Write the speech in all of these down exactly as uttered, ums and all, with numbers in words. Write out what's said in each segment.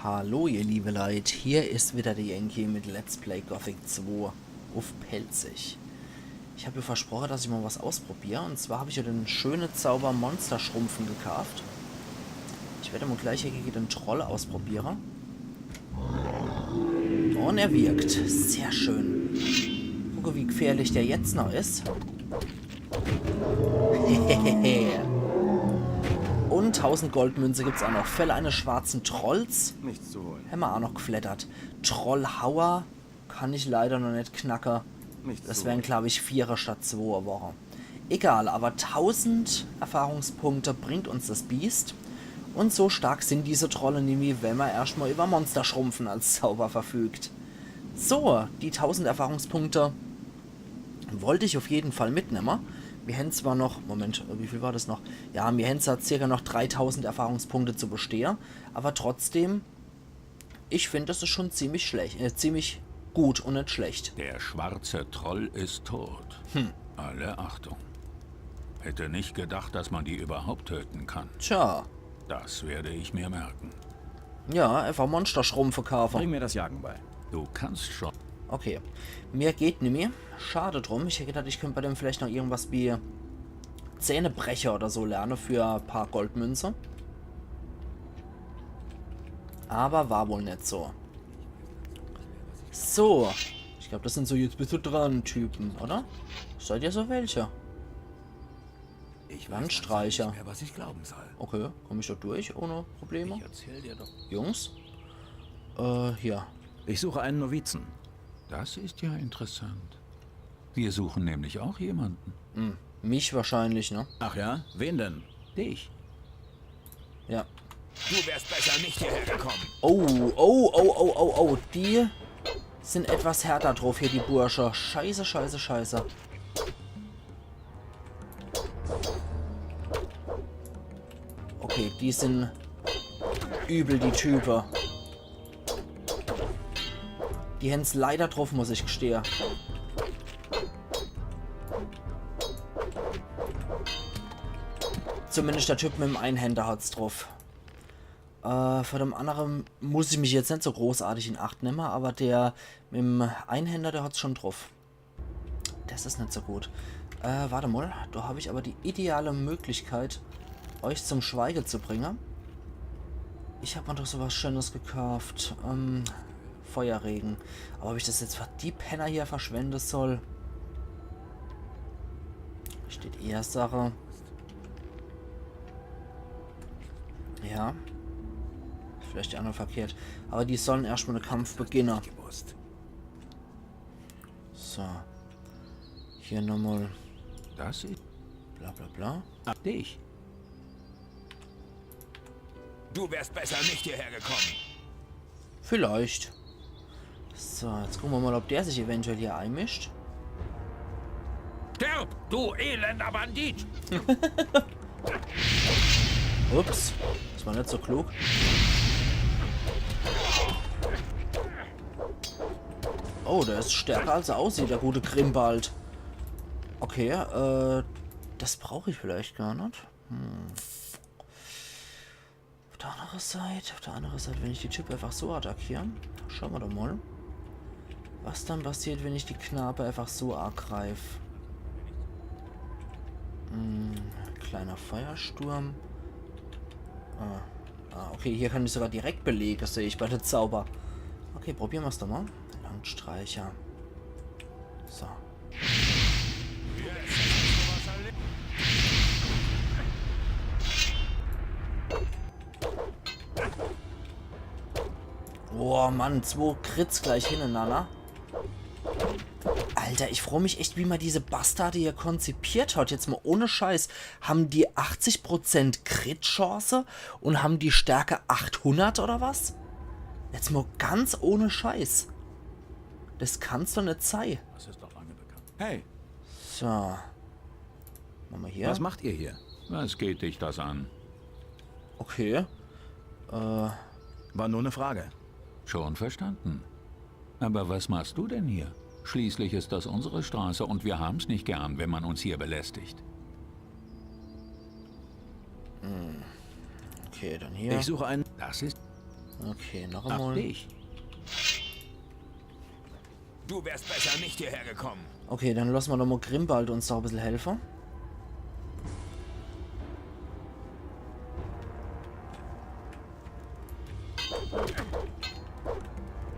Hallo ihr liebe Leit, hier is wieder de Yankee mit Let's Play Gothic zwei uff Pälzisch. Ich hab jo versproche, dass ich mol was ausprobier. Und zwar hab ich jo den schöne Zauber Monster schrumpfen gekaaft. Ich werd mol gleich hier gege den Troll ausprobiere. Und er wirkt. Sehr schön. Gucke, wie gefährlich der jetzt noch is. Und tausend Goldmünze gibt's auch noch. Fälle eines schwarzen Trolls. Nichts zu holen. Hämmer auch noch geflattert. Trollhauer kann ich leider noch net knacke. Nichts Das zu wären, holen. Glaub ich, viere statt zwoe Woche. Egal, aber tausend Erfahrungspunkte bringt uns das Biest. Und so stark sind diese Trolle nimmi, wenn man erscht mal über Monster schrumpfen als Zauber verfügt. So, die tausend Erfahrungspunkte wollt ich auf jeden Fall mitnemme. Mir hänn zwar noch, Moment, wie viel war das noch? Ja, mir hänn zwar circa noch dreitausend Erfahrungspunkte zu bestehe, aber trotzdem, ich find, das is schon ziemlich schlecht, äh, ziemlich gut und net schlecht. Der schwarze Troll ist tot. Alle Achtung. Hätte nicht gedacht, dass man die überhaupt töten kann. Tja, Das werde ich mir merken. ja, einfach Monster schrumpfe kaafe. Bring mir das Jagen bei. Du kannst schon. Okay. Mehr geht nimmi. Schade drum. Ich hätt gedacht, ich könnt bei dem vielleicht noch irgendwas wie Zähnebrecher oder so lerne für paar Goldmünze. Aber war wohl net so. So. Ich glaub, das sind so jetzt bist du dran Typen, oder? Seid ihr so welche? Ich Landstreicher. Nicht mehr, was ich glauben soll. Okay, komm ich da durch ohne Probleme? Erzähl dir doch. Jungs? Äh, hier. Ich suche einen Novizen. Das ist ja interessant. Wir suchen nämlich auch jemanden. Mich wahrscheinlich, ne? Ach ja? Wen denn? Dich. Ja. Du wärst besser nicht hierher gekommen. Oh, oh, oh, oh, oh, oh. Die sind etwas härter drauf hier, die Bursche. Scheiße, scheiße, scheiße. Okay, die sind übel, die Type. Die hän's leider drauf, muss ich gestehe. Zumindest der Typ mit dem Einhänder hat's drauf. Äh, von dem anderen muss ich mich jetzt net so großartig in Acht nemme, aber der mit dem Einhänder, der hat's schon drauf. Das is net so gut. Äh, warte mal, da hab ich aber die ideale Möglichkeit, euch zum Schweige zu bringen. Ich hab mir doch so was Schönes gekauft. Ähm, Feuerregen. Aber ob ich das jetzt für die Penner hier verschwende soll? Steht eher Sache. Ja. Vielleicht auch noch verkehrt. Aber die sollen erscht mal den Kampf beginnen. Gewusst. So. Hier nochmal Das ist bla bla bla. Dich. Du wärst besser nicht hierher gekommen. Vielleicht. So, jetzt gucken wir mal, ob der sich eventuell hier einmischt. Stirb, du elender Bandit! Ups, das war net so klug. Oh, der is stärker, als er aussieht, der gute Grimbald. Okay, äh, das brauch ich vielleicht gar net. Hm. Auf der anderen Seite, auf der anderen Seite, wenn ich die Typ einfach so attackiere, schauen wir doch mal, was dann passiert, wenn ich die Knabe einfach so angreif. Hm, kleiner Feuersturm. Ah, ah, okay, hier kann ich sogar direkt belege, sehe ich bei der Zauber. Okay, probieren wir's doch mal. Landstreicher. So. Oh Mann, zwei Crits gleich hintereinander. Alter, ich froo mich echt, wie man diese Bastarde hier konzipiert hat. Jetzt mal ohne Scheiß. Haben die achtzig Prozent Crit-Chance und haben die Stärke achthundert oder was? Jetzt mal ganz ohne Scheiß. Das kann's doch net sei. Das ist doch lange bekannt. Hey, So. Machen wir hier. Was macht ihr hier? Was geht dich das an? Okay. Äh, War nur eine Frage. Schon verstanden. Aber was machst du denn hier? Schließlich ist das unsere Straße und wir haben's nicht gern, wenn man uns hier belästigt. Okay, dann hier. Ich suche einen. Das ist. Okay, noch Ach, emol. Dich. Du wärst besser nicht hierher gekommen. Okay, dann losse mer doch mol Grimbald uns doch e bissel helfe.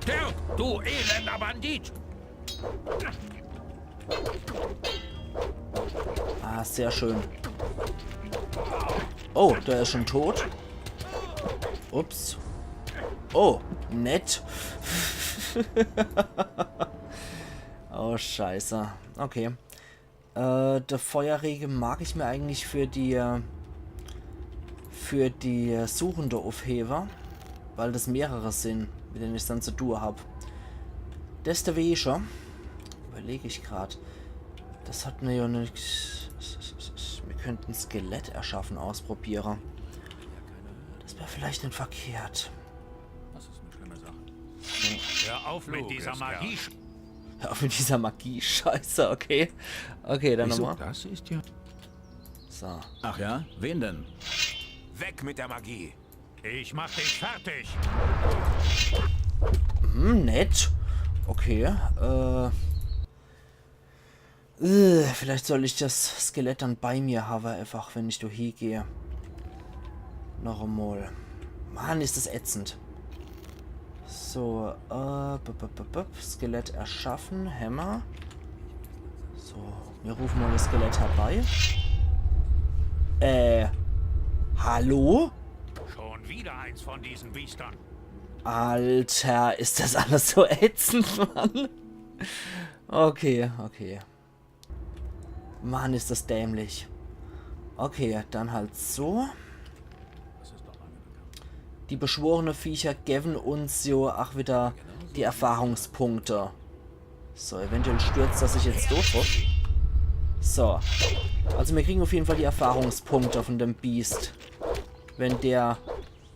Stirb, du elender Bandit! Ah, sehr schön. Oh, der is schon tot. Ups. Oh, nett. Oh, scheiße. Okay. Äh, de Feuerrege mag ich mir eigentlich für die, äh, für die Suchende uffhewe, weil das mehrere sin, mit dene ich dann zu tue hab. Deswege, überleg ich grad, das hat mir ja nix. Mir könnten Skelett erschaffen ausprobiere. Das wär vielleicht net verkehrt. Das ist eine schlimme Sache. Hör auf mit dieser Magie. Hör auf mit dieser Magie, scheiße, okay. Okay, dann Wieso? Nochmal. Das ist ja. So. Ach ja? Wen denn? Weg mit der Magie. Ich mach dich fertig. Hm, nett. Okay, äh. Äh, vielleicht soll ich das Skelett dann bei mir hawe, einfach, wenn ich do hiegeh. Noch emol. Mann, is das ätzend. So, äh, bup, bup, bup, bup. Skelett erschaffen, Hämmer. So, mir rufen mol das Skelett herbei. Äh, hallo? Schon wieder eins von diesen Biestern. Alter, is das alles so ätzend, Mann? Okay, okay. Mann, is das dämlich. Okay, dann halt so. Die beschworene Viecher gewen uns jo ach wieder die Erfahrungspunkte. So, eventuell stürzt er sich jetzt doof. So. Also mir kriegen auf jeden Fall die Erfahrungspunkte von dem Biest. Wenn der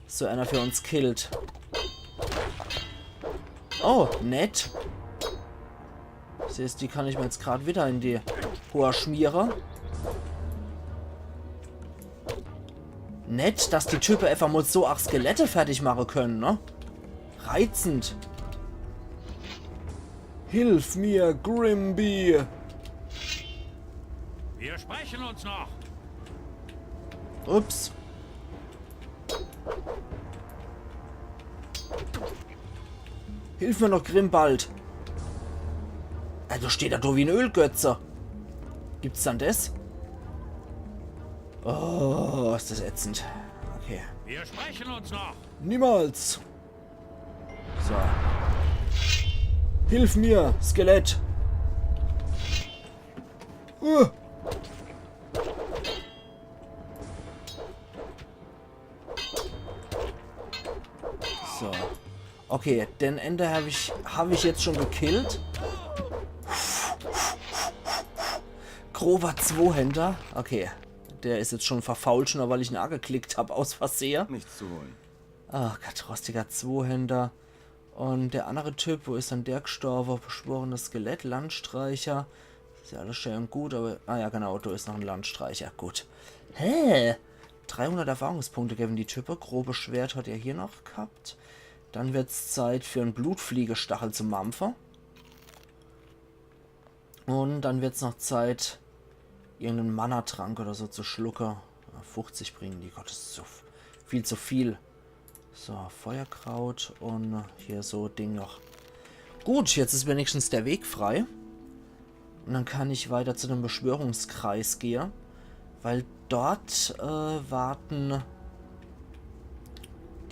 so einer für uns killt. Oh, nett. Siehst, die kann ich mir jetzt grad wieder in die Hoor schmiere. Nett, dass die Type einfach mol so ach Skelette fertig mache können, ne? Reizend. Hilf mir, Grimby. Wir sprechen uns noch. Ups. Hilf mir noch, Grimbald. Alter, steht er do wie en Ölgötze. Gibt's dann des? Oh, is des ätzend. Okay. Wir sprechen uns noch. Niemals. So. Hilf mir, Skelett. Uh. So. Okay, den Ender hab ich, hab ich jetzt schon gekillt. Grober Zwohänder. Okay. Der is jetzt schon verfault, schon weil ich en ageklickt hab, aus Versehe. Nichts zu holen. Ach Gott, rostiger Zwohänder. Und der andere Typ, wo is dann der gestorbe? Beschworenes Skelett, Landstreicher. Is ja alles schön und gut, aber... Ah ja, genau, do is noch en Landstreicher. Gut. Hä? Dreihundert Erfahrungspunkte gewen die Type. Grobes Schwert hat er hier noch gehabt. Dann wird's Zeit für en Blutfliegestachel zu mampfe. Und dann wird's noch Zeit, irgenden Mana-Trank oder so zu schlucke. Ja, fuchzig bringen die, Gott, des is so f-, viel zu viel. So, Feuerkraut und hier so Ding noch. Gut, jetzt is wenigstens der Weg frei. Und dann kann ich weiter zu dem Beschwörungskreis gehe. Weil dort, äh, warten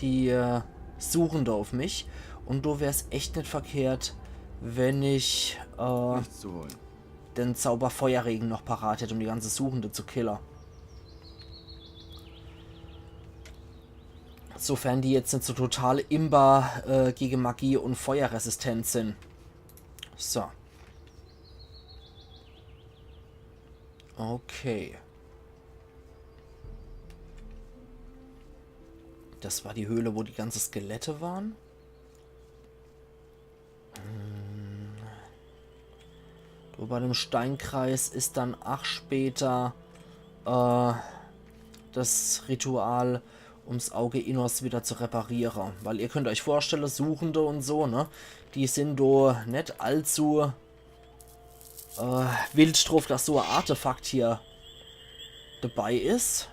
die, äh, Suchende auf mich. Und do wär's echt net verkehrt, wenn ich, äh, Nichts zu holen. den Zauber Feuerregen noch parat hätt, um die ganze Suchende zu kille. Sofern die jetzt net so total imbar, äh, gege Magie und Feuer resistent sin. So. Okay. Das war die Höhle, wo die ganze Skelette waren. Hm. Du, bei dem Steinkreis is dann ach später, äh, das Ritual, um's Auge Innos wieder zu repariere. Weil ihr könnt euch vorstelle, Suchende un so, ne? Die sin do net allzu äh, wild druff, dass so e Artefakt hier dabei is.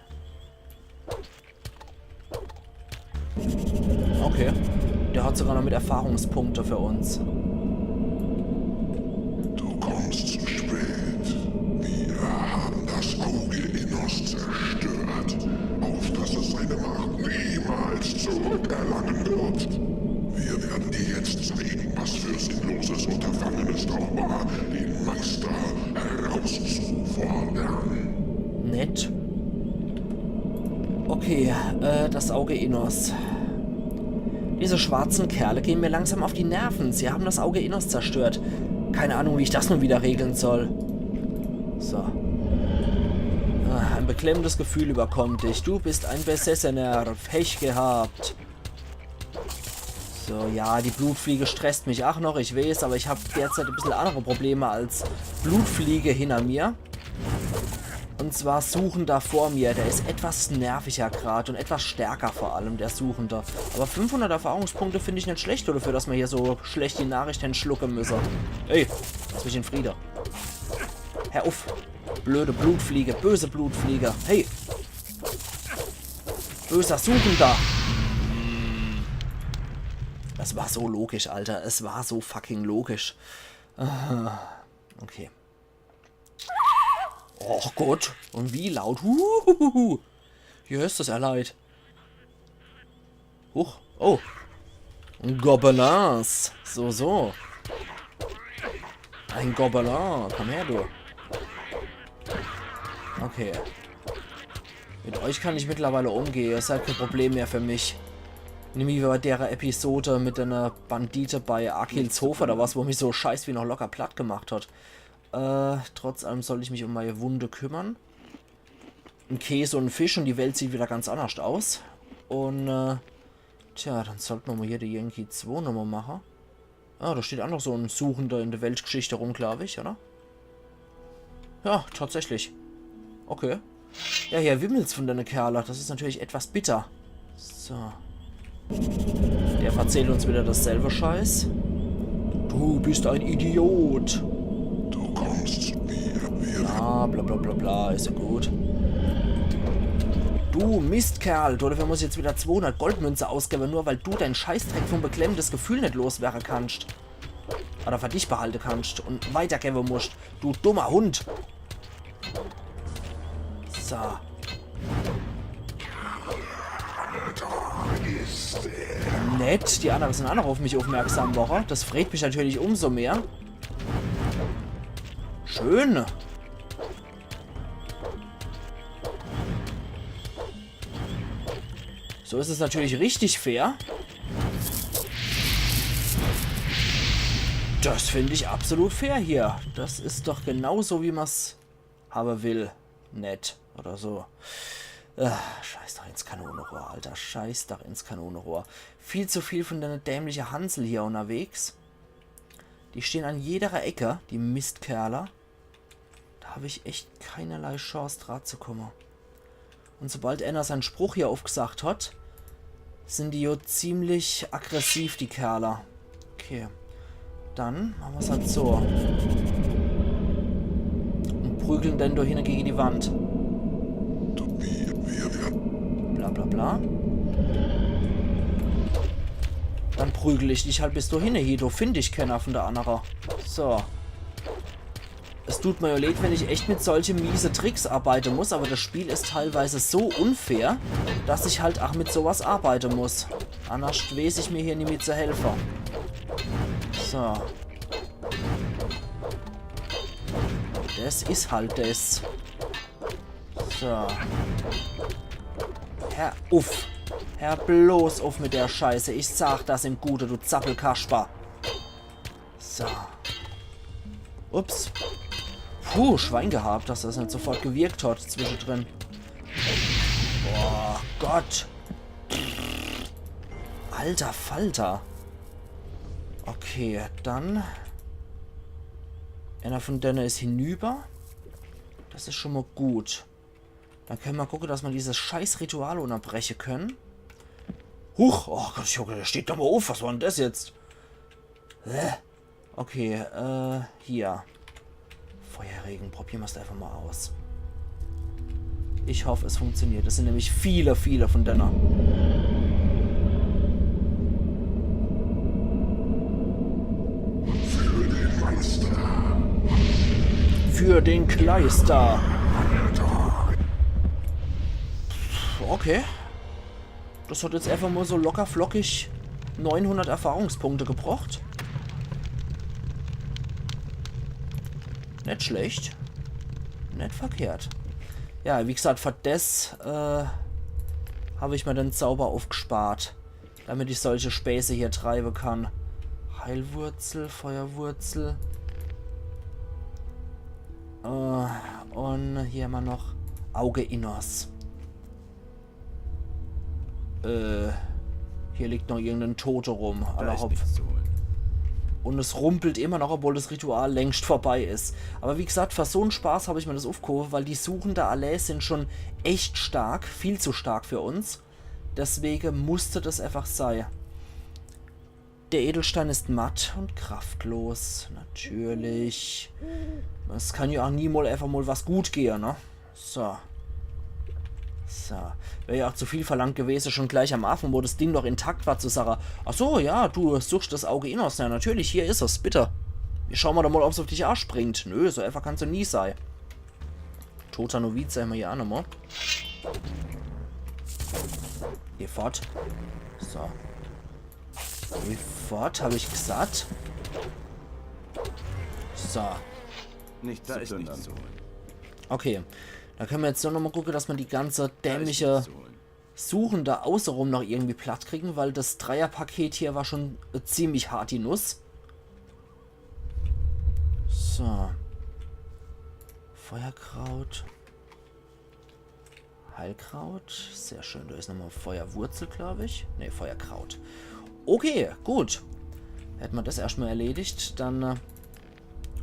Okay. Der hat sogar noch mit Erfahrungspunkte für uns. Du kommst zu spät. Wir haben das Auge Innos zerstört, auf dass es seine Macht niemals zurückerlangen wird. Wir werden dir jetzt zeigen, was für sinnloses Unterfangen es auch war, den Meister herauszufordern. Nett. Okay, äh, das Auge Innos. Diese schwarzen Kerle gehen mir langsam auf die Nerven. Sie haben das Auge Innos zerstört. Keine Ahnung, wie ich das nun wieder regeln soll. So. Ah, ein beklemmendes Gefühl überkommt dich. Du bist ein Besessener. Pech gehabt. So, ja, die Blutfliege stresst mich auch noch, ich weiß, aber ich hab derzeit ein bisschen andere Probleme als Blutfliege hinter mir. Und zwar Suchender vor mir. Der ist etwas nerviger grad und etwas stärker vor allem, der Suchende. Aber fünfhundert Erfahrungspunkte finde ich nicht schlecht dafür, dass man hier so schlecht die Nachricht hen schlucke müsse. Ey, lass mich in Friede. Hör uff. Blöde Blutfliege, böse Blutfliege. Hey. Böser Suchender. Das war so logisch, Alter. Es war so fucking logisch. Ah, okay. Och Gott. Und wie laut. Huhuhuhu. Hier ist das Erleid. Huch. Oh. Gobelins. So, so. Ein Gobelin. Komm her, du. Okay. Mit euch kann ich mittlerweile umgehe. Ihr seid kein Problem mehr für mich. Nimm wie bei der Episode mit einer Bandite bei Akilshof oder was, wo mich so scheiß wie noch locker platt gemacht hat. Äh, trotz allem soll ich mich um meine Wunde kümmern. Ein Käse und ein Fisch und die Welt sieht wieder ganz anders aus. Und, äh, tja, dann sollten wir mal hier die Yankee zwei Nummer machen. Ah, da steht auch noch so ein Suchender in der Weltgeschichte rum, glaub ich, oder? Ja, tatsächlich. Okay. Ja, hier wimmelt's von deine Kerle. Das ist natürlich etwas bitter. So. Der verzählt uns wieder dasselbe Scheiß. Du bist ein Idiot. Du kommst zu mir. Wir Bla, bla, bla, bla, bla, ist ja gut. Du Mistkerl, du, dafür muss ich jetzt wieder zweihundert Goldmünze ausgeben, nur weil du dein Scheißdreck vom beklemmendes Gefühl nicht loswerden kannst. Oder für dich behalten kannst und weitergeben musst. Du dummer Hund. So. Nett, die anderen sind auch noch auf mich aufmerksam, Woche. Das freut mich natürlich umso mehr. Schön. So ist es natürlich richtig fair. Das finde ich absolut fair hier. Das ist doch genauso, wie man's haben will. Nett oder so. Ah, scheiß doch ins Kanonenrohr, Alter. Scheiß doch ins Kanonenrohr. Viel zu viel von deiner dämliche Hansel hier unterwegs. Die stehen an jeder Ecke, die Mistkerle. Da hab ich echt keinerlei Chance, dra zu kommen. Und sobald einer seinen Spruch hier aufgesagt hat, sind die jo ziemlich aggressiv, die Kerle. Okay. Dann machen wir's halt so. Und prügeln den da hinten gegen die Wand. Bla bla bla. Dann prügel ich dich halt bis dahin, hier, da find ich keiner von der anderen. So. Es tut mir ja leid, wenn ich echt mit solche miese Tricks arbeiten muss, aber das Spiel ist teilweise so unfair, dass ich halt auch mit sowas arbeiten muss. Anders weiß ich mir hier nie mit zu helfen. So. Das ist halt das. So. Hör uff. Hör bloß uff mit der Scheiße. Ich sag das im Gute, du Zappelkasper. So. Ups. Puh, Schwein gehabt, dass das nicht sofort gewirkt hat zwischendrin. Boah, Gott. Alter Falter. Okay, dann. Einer von denen ist hinüber. Das ist schon mal gut. Dann können wir gucken, dass wir dieses scheiß Ritual unterbrechen können. Huch, oh Gott, ich hab gedacht, der steht doch mal auf. Was war denn das jetzt? Hä? Okay, äh, hier. Feuerregen, probieren wir's einfach mal aus. Ich hoffe, es funktioniert. Es sind nämlich viele, viele von denen. Für den Kleister. Okay. Das hat jetzt einfach mal so locker flockig neunhundert Erfahrungspunkte gebracht. Net schlecht. Net verkehrt. Ja, wie gesagt, für das, äh, hab ich mir den Zauber aufgespart, damit ich solche Späße hier treiben kann. Heilwurzel, Feuerwurzel. Äh, und hier haben wir noch Auge Innos. Äh, hier liegt noch irgendein Tote rum. Alla hopp. Und es rumpelt immer noch, obwohl das Ritual längst vorbei ist. Aber wie gesagt, für so einen Spaß habe ich mir das aufgehoben, weil die Suchende allein sind schon echt stark, viel zu stark für uns. Deswegen musste das einfach sein. Der Edelstein ist matt und kraftlos. Natürlich. Es kann ja auch nie mal einfach mal was gut gehen, ne? So. So. Wäre ja auch zu viel verlangt gewesen, schon gleich am Anfang, wo das Ding noch intakt war, zu sagen: „Ach so, ja, du suchst das Auge Innos. Na, natürlich, hier ist es, bitte. Ich schau mal da mal, ob's auf dich anspringt.“ Nö, so einfach kann's ja nie sein. Toter Novize haben wir hier auch nochmal. Geh fort. So. Geh fort, habe ich gesagt. So. Nicht zu plündern. Okay. Da können wir jetzt nur noch mal gucken, dass man die ganze dämliche Suchende außenrum noch irgendwie platt kriegen, weil das Dreierpaket hier war schon, äh, ziemlich hart die Nuss. So. Feuerkraut. Heilkraut. Sehr schön. Da ist nochmal Feuerwurzel, glaube ich. Ne, Feuerkraut. Okay, gut. Hätten wir das erstmal erledigt. Dann, äh,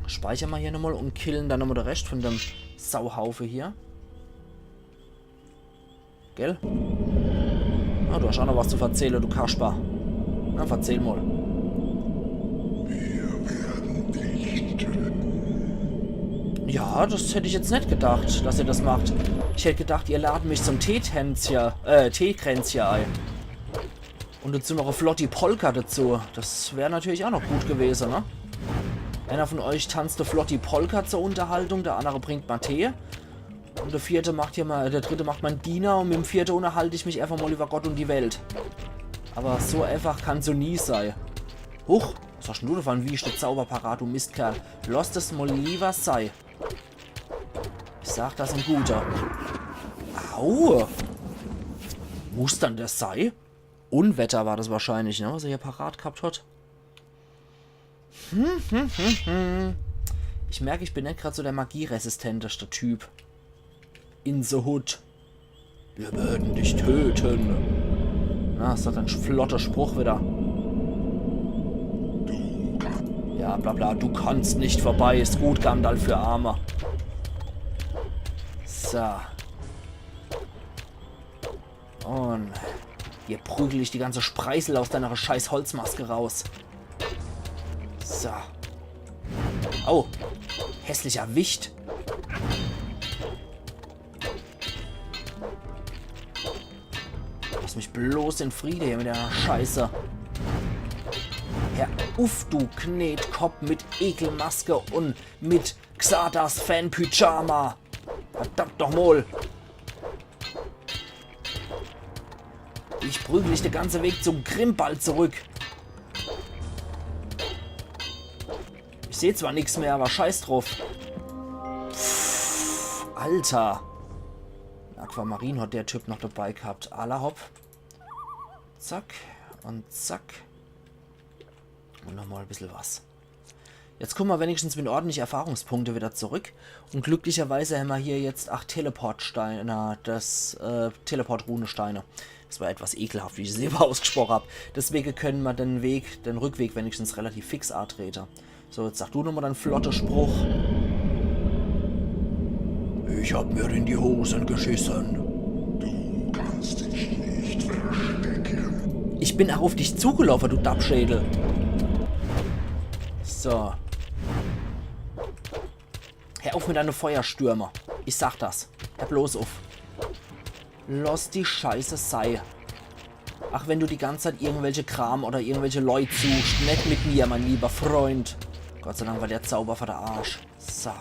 speichern wir hier nochmal und killen dann nochmal den Rest von dem Sauhaufe hier. Gell? Ah, du hast auch noch was zu verzählen, du Kasper. Na, verzähl mal. Wir werden dich töten. Ja, das hätte ich jetzt nicht gedacht, dass ihr das macht. Ich hätte gedacht, ihr laden mich zum Teekränzchen, äh, Teekränzchen ein. Und dazu noch eine flotti Polka dazu. Das wäre natürlich auch noch gut gewesen, ne? Einer von euch tanzt eine flotti Polka zur Unterhaltung, der andere bringt mal Tee. Und der vierte macht hier mal, der dritte macht mal einen Diener und mit dem vierte unterhalte ich mich einfach mal über Gott und die Welt. Aber so einfach kann's so nie sein. Huch, was hast denn du da für einen wieschte Zauber parat, du Mistkerl? Lass das mal lieber sei. Ich sag, das sind gute. Au! Muss dann das sei? Unwetter war das wahrscheinlich, ne, was er hier parat gehabt hat. Hm, hm, hm, hm. Ich merke, ich bin nicht gerade so der magieresistenteste Typ. In the Hood. Wir werden dich töten. Na, ist doch ein flotter Spruch wieder. Ja, bla bla, du kannst nicht vorbei. Ist gut, Gandalf für Arme. So. Und hier prügel ich die ganze Spreißel aus deiner scheiß Holzmaske raus. So. Oh. Hässlicher Wicht. Lass mich bloß in Friede hier mit deiner Scheiße. Hör uff, du Knetkopp mit Ekelmaske und mit Xardas Fan-Pyjama. Verdammt noch mal. Ich prügel dich den ganzen Weg zum Grimbald zurück. Ich seh zwar nix mehr, aber scheiß drauf. Pff, Alter. Aquamarin hat der Typ noch dabei gehabt. Alla hopp. Zack und zack. Und nochmal ein bisschen was. Jetzt kommen wir wenigstens mit ordentlich Erfahrungspunkte wieder zurück. Und glücklicherweise haben wir hier jetzt acht Teleportsteine, das, äh, Teleport-Runesteine. Das war etwas ekelhaft, wie ich es eben ausgesprochen hab. Deswegen können wir den Weg, den Rückweg wenigstens relativ fix antreten. So, jetzt sag du nochmal deinen flotten Spruch. Ich hab mir in die Hosen geschissen. Du kannst dich nicht verstecken. Bin ach uff dich zugelaufe, du Dappschädel. So. Hör uff mit deine Feuerstürme. Ich sag das. Hör bloß uff. Lass die Scheiße sei. Ach, wenn du die ganze Zeit irgendwelche Kram oder irgendwelche Leut suchst, net mit mir, mein lieber Freund. Gott sei Dank war der Zauber für de Arsch. So.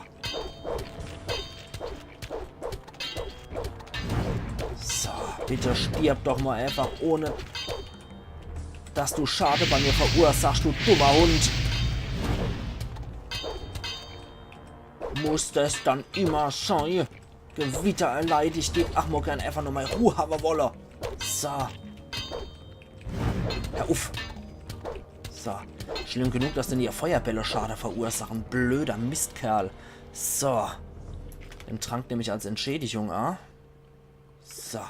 So, bitte stirb doch mal einfach, ohne dass du Schade bei mir verursachst, du dummer Hund. Muss das dann immer sein? Gewitter erleid ich dir. Ach, mo gern einfach nur mal Ruhe haben wolle. So. Hör uff. So. Schlimm genug, dass dann ihr Feuerbälle Schade verursachen. Blöder Mistkerl. So. Den Trank nehme ich als Entschädigung, ah. So.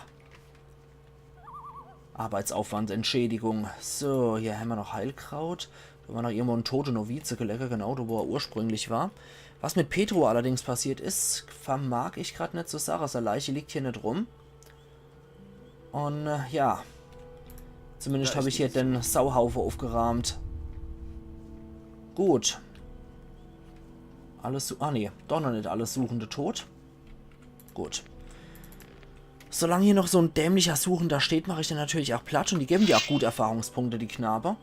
Arbeitsaufwand, Entschädigung. So, hier hämmer noch Heilkraut. Do war noch irgendwo en tote Novize gelege, genau, do wo er ursprünglich war. Was mit Pedro allerdings passiert is, vermag ich grad net zu sage. Sei Leiche liegt hier net rum. Un, äh, ja. Zumindest hab ich hier den Sauhaufe uffgeraamt. Gut. Alles su-, ah nee, doch noch net alles Suchende tot. Gut. Solang hier noch so en dämlicher Suchender steht, mach ich den natürlich ach platt un die geben dir ach gut Erfahrungspunkte, die Knabe.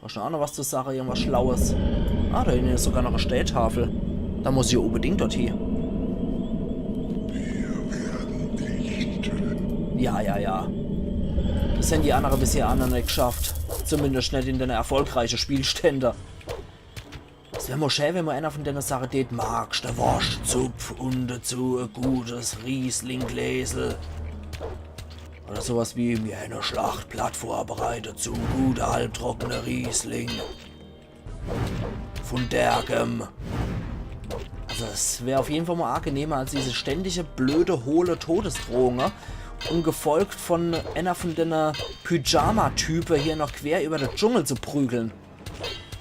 Hast du noch was zu sage, irgendwas Schlaues? Ah, do hinne is sogar noch e Stehtafel. Do muss ich unbedingt dorthie. Ja, ja, ja. Das hän die annere bisher ach noch net gschafft. Zumindest net in den erfolgreiche Spielstände. Es wär mo schä, wenn mo einer von denne Sache tät, magst de Worschtsupp un dazu e gutes Rieslinggläsel. Oder sowas wie, mir hän e Schlacht platt vorbereitet zum gute halbtrockene Riesling. Von Derkem. Also es wär auf jeden Fall mo angenehmer als diese ständige, blöde, hohle Todesdrohung. Un gefolgt von einer von denne Pyjama-Type hier noch quer über de Dschungel zu prügeln.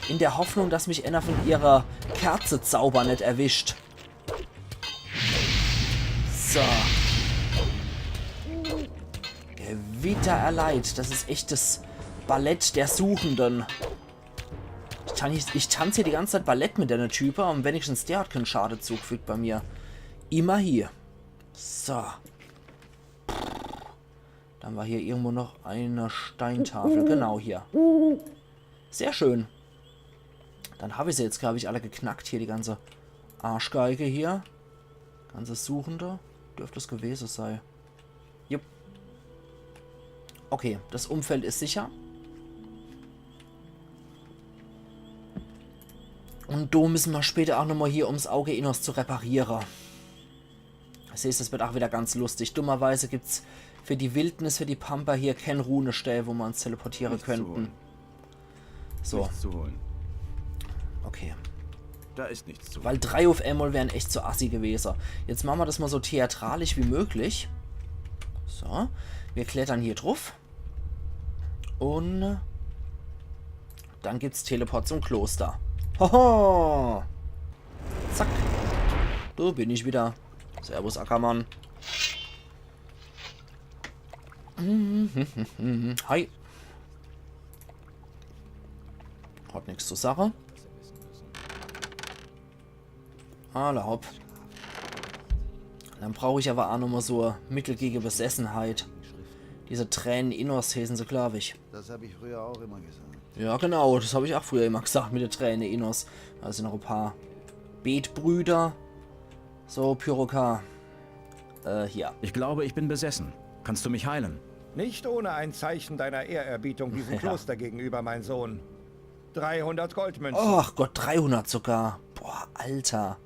In der Hoffnung, dass mich einer von ihre Kerzezauber net erwischt. So. Gewitter erleid. Das is echt das Ballett der Suchenden. Ich tanz, ich tanz hier die ganze Zeit Ballett mit denne Type un wenigstens der hat kein Schade zugefügt bei mir. Immerhin. So. Dann war hier irgendwo noch eine Steintafel. Genau hier. Sehr schön. Dann hab ich se jetzt, glaub ich, alle geknackt hier, die ganze Arschgeige hier. Ganze Suchende. Dürft es gewese sei. Jupp. Okay, das Umfeld is sicher. Un do müsse mer später ach nochmal hier, um's Auge Innos zu repariere. Das heeßt, es wird ach wieder ganz lustig. Dummerweise gibt's für die Wildnis, für die Pampa hier kein Runestää, wo mer uns teleportiere könnten. So. Nichts zu holen. Okay. Da ist nichts zu holen. Weil drei uff emol wären echt so assi gewese. Jetzt mache mer das mal so theatralisch wie möglich. So. Mir klettern hier druff. Un dann gibt's Teleport zum Kloster. Hoho! Zack. Do bin ich wieder. Servus, Ackermann. Hi. Hat nix zu sage. Alla hopp. Dann brauch ich aber ach nochmal so e Mittel gege Besessenheit. Diese Tränen Innos heeßen se, glaub ich. Das hab ich früher auch immer gesagt. Ja, genau, das hab ich ach früher immer gesagt mit de Träne Innos. Also noch e paar Betbrüder. So, Pyrokar. Äh, hier. Ich glaube, ich bin besessen. Kannst du mich heilen? Nicht ohne ein Zeichen deiner Ehrerbietung diesem Kloster gegenüber, mein Sohn. Dreihundert Goldmünzen. Ach Gott, dreihundert sogar. Boah, Alter.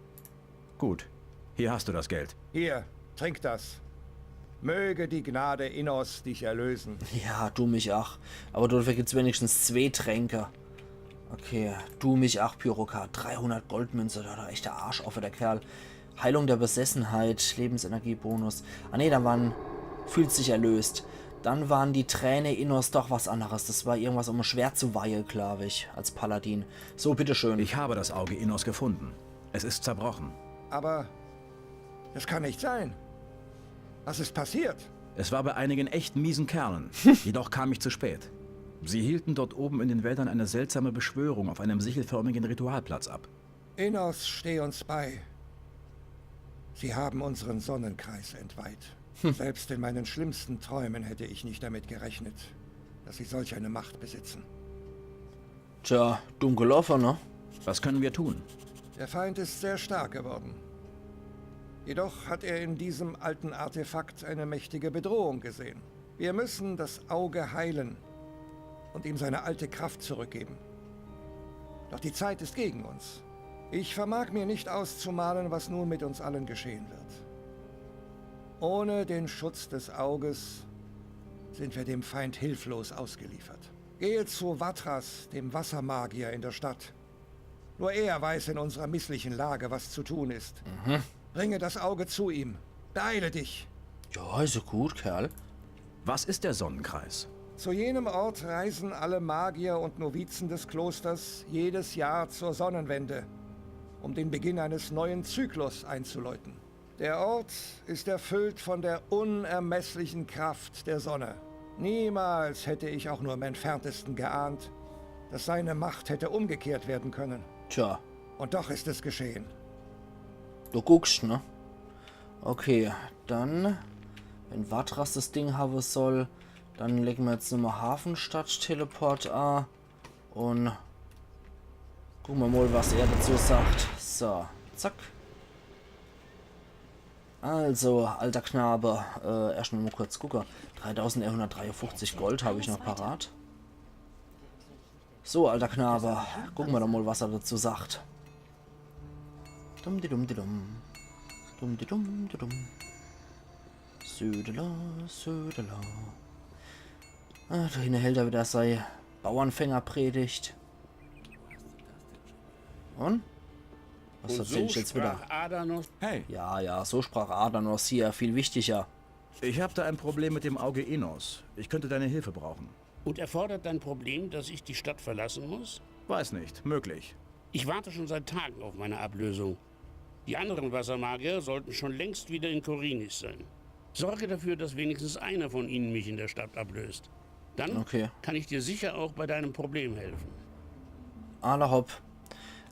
Gut, hier hast du das Geld. Hier, trink das. Möge die Gnade Innos dich erlösen. Ja, du mich ach. Aber dafür gibt's wenigstens zwee Tränke. Okay, du mich ach, Pyrokar. Dreihundert Goldmünze, do hat er echt de Arsch offe, der Kerl. Heilung der Besessenheit, Lebensenergiebonus. Ah nee, da waren, fühlt sich erlöst. Dann waren die Träne Innos doch was anderes. Das war irgendwas, um e Schwert zu weihe, glaub ich, als Paladin. So, bitteschön. Ich habe das Auge Innos gefunden. Es ist zerbrochen. Aber es kann nicht sein. Was ist passiert? Es war bei einigen echt miesen Kerlen. Jedoch kam ich zu spät. Sie hielten dort oben in den Wäldern eine seltsame Beschwörung auf einem sichelförmigen Ritualplatz ab. Innos, steh uns bei. Sie haben unseren Sonnenkreis entweiht. Selbst in meinen schlimmsten Träumen hätte ich nicht damit gerechnet, dass sie solch eine Macht besitzen. Tja, dumm gelaufe, ne? Was können wir tun? Der Feind ist sehr stark geworden. Jedoch hat er in diesem alten Artefakt eine mächtige Bedrohung gesehen. Wir müssen das Auge heilen und ihm seine alte Kraft zurückgeben. Doch die Zeit ist gegen uns. Ich vermag mir nicht auszumalen, was nun mit uns allen geschehen wird. Ohne den Schutz des Auges sind wir dem Feind hilflos ausgeliefert. Gehe zu Vatras, dem Wassermagier in der Stadt. Nur er weiß in unserer misslichen Lage, was zu tun ist. Bringe das Auge zu ihm. Beeile dich. Ja, is ja gut, Kerl. Was ist der Sonnenkreis? Zu jenem Ort reisen alle Magier und Novizen des Klosters jedes Jahr zur Sonnenwende, um den Beginn eines neuen Zyklus einzuläuten. Der Ort ist erfüllt von der unermesslichen Kraft der Sonne. Niemals hätte ich auch nur im entferntesten geahnt, dass seine Macht hätte umgekehrt werden können. Tja. Und doch ist es geschehen. Du guckst, ne? Okay, dann, wenn Vatras das Ding haben soll, dann legen wir jetzt nochmal Hafenstadt-Teleport a und gucken wir mal, was er dazu sagt. So, zack. Also, alter Knabe, äh, erst mal kurz gucken. Dreitausendeinhundertdreiundfünfzig Gold habe ich noch parat. So, alter Knabe, gucken wir doch mal, was er dazu sagt. Dum di dum di dum. Dum di dum di dum. Södela, södela. Ah, da hinne hält er wieder sei Bauernfängerpredigt. Und? Was erzählst jetzt wieder? Adanos. Hey. Ja, ja, so sprach Adanos hier, viel wichtiger. Ich hab da ein Problem mit dem Auge Innos. Ich könnte deine Hilfe brauchen. Und erfordert dein Problem, dass ich die Stadt verlassen muss? Weiß nicht, möglich. Ich warte schon seit Tagen auf meine Ablösung. Die anderen Wassermagier sollten schon längst wieder in Khorinis sein. Sorge dafür, dass wenigstens einer von ihnen mich in der Stadt ablöst. Dann Okay. kann ich dir sicher auch bei deinem Problem helfen. Alla hopp.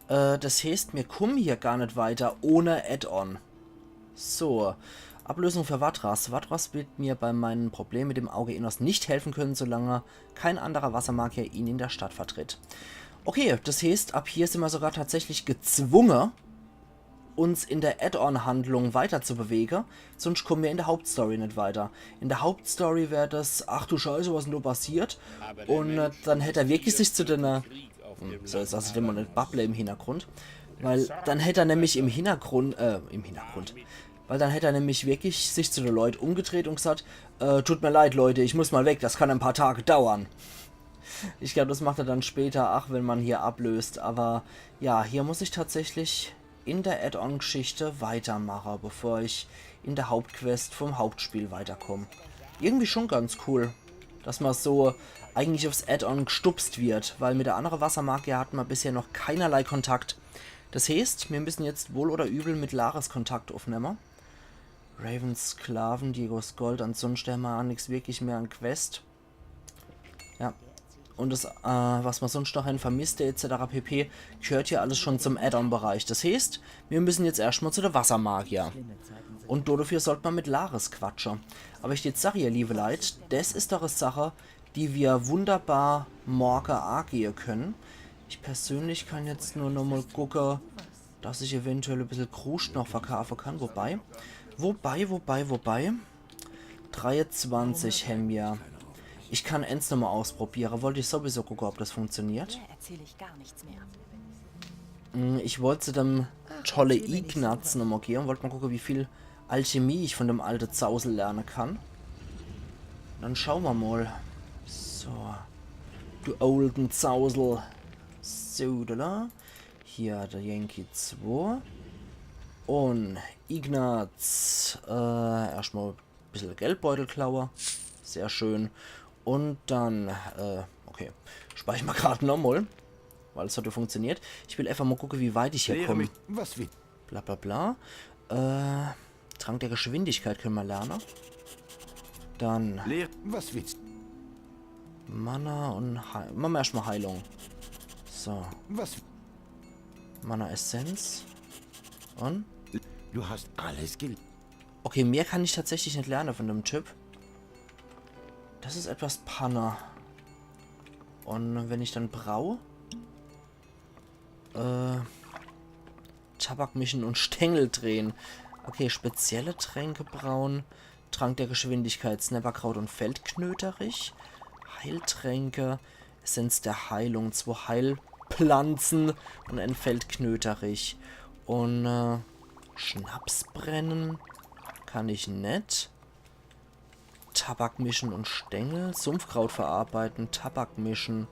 Äh, das heißt, mir kommen hier gar nicht weiter ohne Add-on. So, Ablösung für Vatras. Vatras wird mir bei meinem Problem mit dem Auge Innos nicht helfen können, solange kein anderer Wassermagier ihn in der Stadt vertritt. Okay, das heißt, ab hier sind wir sogar tatsächlich gezwungen, uns in der Add-on-Handlung weiter zu bewegen, sonst kommen wir in der Hauptstory nicht weiter. In der Hauptstory wäre das, ach du Scheiße, was denn da passiert? Und äh, dann hätte er wirklich sich zu den, äh, hm, so, jetzt lass ich den mal nicht babble im Hintergrund, weil dann hätte er nämlich im Hintergrund, äh, im Hintergrund, weil dann hätte er nämlich wirklich sich zu den Leuten umgedreht und gesagt, äh, tut mir leid, Leute, ich muss mal weg, das kann ein paar Tage dauern. Ich glaube, das macht er dann später, ach, wenn man hier ablöst. Aber ja, hier muss ich tatsächlich in der Add-on-Geschichte weitermachen, bevor ich in der Hauptquest vom Hauptspiel weiterkomme. Irgendwie schon ganz cool, dass man so eigentlich aufs Add-on gestupst wird, weil mit der anderen Wassermagier hatten wir bisher noch keinerlei Kontakt. Das heißt, wir müssen jetzt wohl oder übel mit Lares Kontakt aufnehmen. Ravens Sklaven, Diegos Gold, ansonsten haben wir auch nichts wirklich mehr an Quest. Ja. Und das, äh, was man sonst noch an Vermisste et cetera pp., gehört hier alles schon zum Add-on-Bereich. Das heißt, wir müssen jetzt erstmal zu der Wassermagier. Und dafür sollte man mit Lares quatschen. Aber ich jetzt sag, ihr liebe Leute, das ist doch eine Sache, die wir wunderbar morgen angehen können. Ich persönlich kann jetzt nur noch mal gucken, dass ich eventuell ein bisschen Kruscht noch verkaufen kann. Wobei, wobei, wobei, wobei. Dreiundzwanzig haben wir. Ich kann eins nochmal ausprobieren. Wollte ich sowieso gucken, ob das funktioniert. Mehr erzähle ich gar nichts mehr. Hm, ich wollte zu dem tolle Ignaz nochmal gehen und wollte mal gucken, wie viel Alchemie ich von dem alten Zausel lernen kann. Dann schauen wir mal. So. Du olden Zausel. So, da, da. Hier der Yankee zwei. Und Ignaz, äh, erstmal ein bisschen Geldbeutel klaue. Sehr schön. Und dann, äh, okay, speichern wir gerade nochmal, weil es hat ja funktioniert. Ich will einfach mal gucken, wie weit ich hier komme. Was wie? Bla bla bla. Äh, Trank der Geschwindigkeit können wir lernen. Dann Lehr, was willst Mana und Heil. Mache mer erscht mal Heilung. So, Was Mana-Essenz. Und? Du hast alles gel... Okay, mehr kann ich tatsächlich net lerne von dem Typ. Das is etwas Panne. Und wenn ich dann brau... Äh, Tabak mischen und Stängel drehen. Okay, spezielle Tränke brauen. Trank der Geschwindigkeit, Snapperkraut und Feldknöterich. Heiltränke, Essenz der Heilung, zwo Heilpflanzen und ein Feldknöterich. Und äh, Schnaps brennen kann ich net. Tabak mischen und Stängel. Sumpfkraut verarbeiten. Tabak mischen.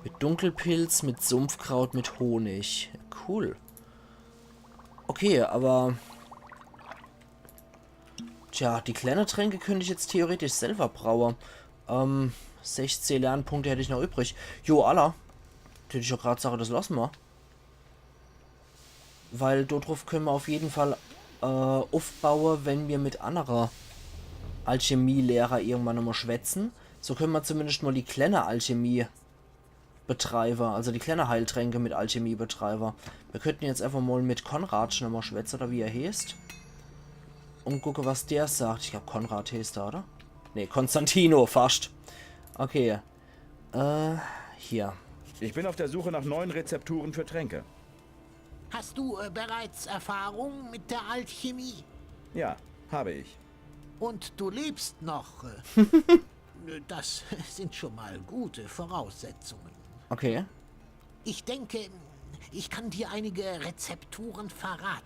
Mit Dunkelpilz, mit Sumpfkraut, mit Honig. Cool. Okay, aber... Tja, die kleine Tränke könnt ich jetzt theoretisch selber braue. Ähm, sechzeh Lernpunkte hätt ich noch übrig. Jo, alla. Tät ich jo grad sage, das lasse mer. Weil dodruf könne mer auf jeden Fall äh, uffbaue, wenn mer mit annere Alchemielehrer irgendwann nochmal schwätze. So könne mer zumindest mal die klenne Alchemie betreibe, also die klenne Heiltränke mit Alchemie betreibe. Mir könnte jetzt einfach mal mit Konrad nochmal schwätze, oder wie er heeßt. Und gucke, was der sagt. Ich glaub, Konrad heeßt er, oder? Nee, Konstantino, fascht. Okay. Äh, hier. Ich bin auf der Suche nach neuen Rezepturen für Tränke. Hast du äh, bereits Erfahrung mit der Alchemie? Ja, habe ich. Und du lebst noch. Äh, das sind schon mal gute Voraussetzungen. Okay. Ich denke, ich kann dir einige Rezepturen verraten.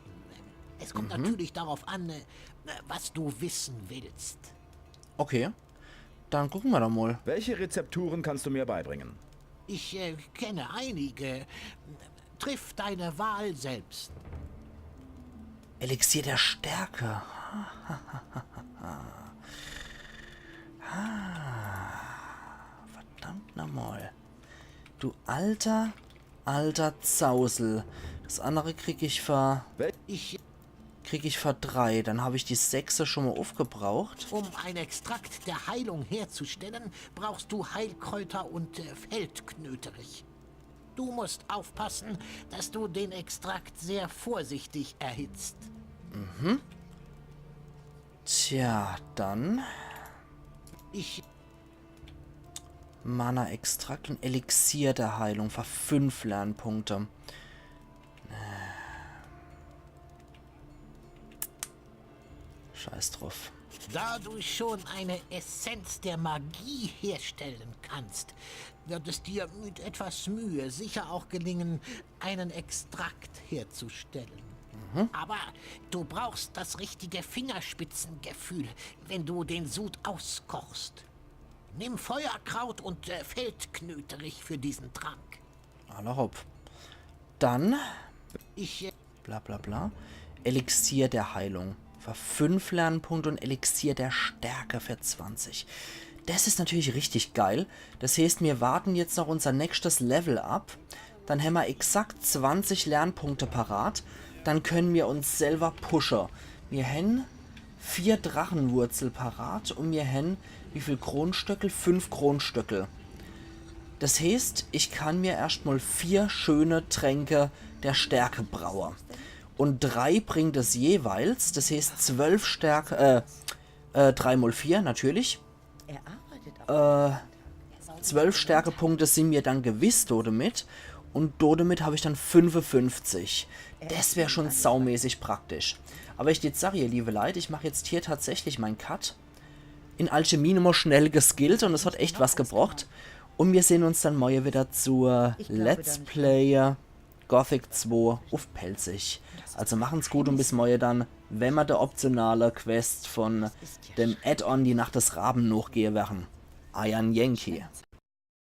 Es kommt natürlich darauf an, äh, was du wissen willst. Okay. Dann gucke mer doch mal. Welche Rezepturen kannst du mir beibringen? Ich äh, kenne einige. Triff deine Wahl selbst. Elixier der Stärke. Verdammt nochmal. Du alter, alter Zausel. Das andere krieg ich ver... Ich, krieg ich ver drei. Dann hab ich die sechse schon mal uffgebraucht. Um ein Extrakt der Heilung herzustellen, brauchst du Heilkräuter und äh, Feldknöterich. Du musst aufpassen, dass du den Extrakt sehr vorsichtig erhitzt. Tja, dann Ich, Mana-Extrakt und Elixier der Heilung ver fünf Lernpunkte. Scheiß drauf. Da du schon eine Essenz der Magie herstellen kannst, wird es dir mit etwas Mühe sicher auch gelingen, einen Extrakt herzustellen. Aber du brauchst das richtige Fingerspitzengefühl, wenn du den Sud auskochst. Nimm Feuerkraut und äh, Feldknöterich für diesen Trank. Alla hopp. Dann Ich äh, bla bla bla. Elixier der Heilung ver fünf Lernpunkte und Elixier der Stärke ver zwanzig. Das is natürlich richtig geil. Das heeßt, mir warten jetzt noch unser nächstes Level ab. Dann hämmer exakt zwanzig Lernpunkte parat. Dann können mir uns selber pushe. Mir hän vier Drachenwurzel parat und mir hän wie viel Kronstöckel? Fünf Kronstöckel. Das heeßt, ich kann mir erscht mal vier schöne Tränke der Stärke braue. Und drei bringt es jeweils, das heeßt zwölf Stärke, äh, äh, drei mal vier natürlich. Er arbeitet auch. Äh, zwölf Stärkepunkte sin mir dann gewiss dodemit. Und dodemit hab ich dann fünfundfünfzig. Das wär schon saumäßig praktisch. Aber ich jetzt sag, ihr liebe Leit, ich mach jetzt hier tatsächlich mein Cut. In Alchemie nochmal schnell geskillt und es hat echt was gebrocht. Und mir sehn uns dann morje wieder zur Let's Play Gothic zwei uff Pälzisch. Also machen's gut und bis morje dann, wenn mer der optionale Quest von dem Add-on Die Nacht des Raben nochgehe werren. Eiern Yankee.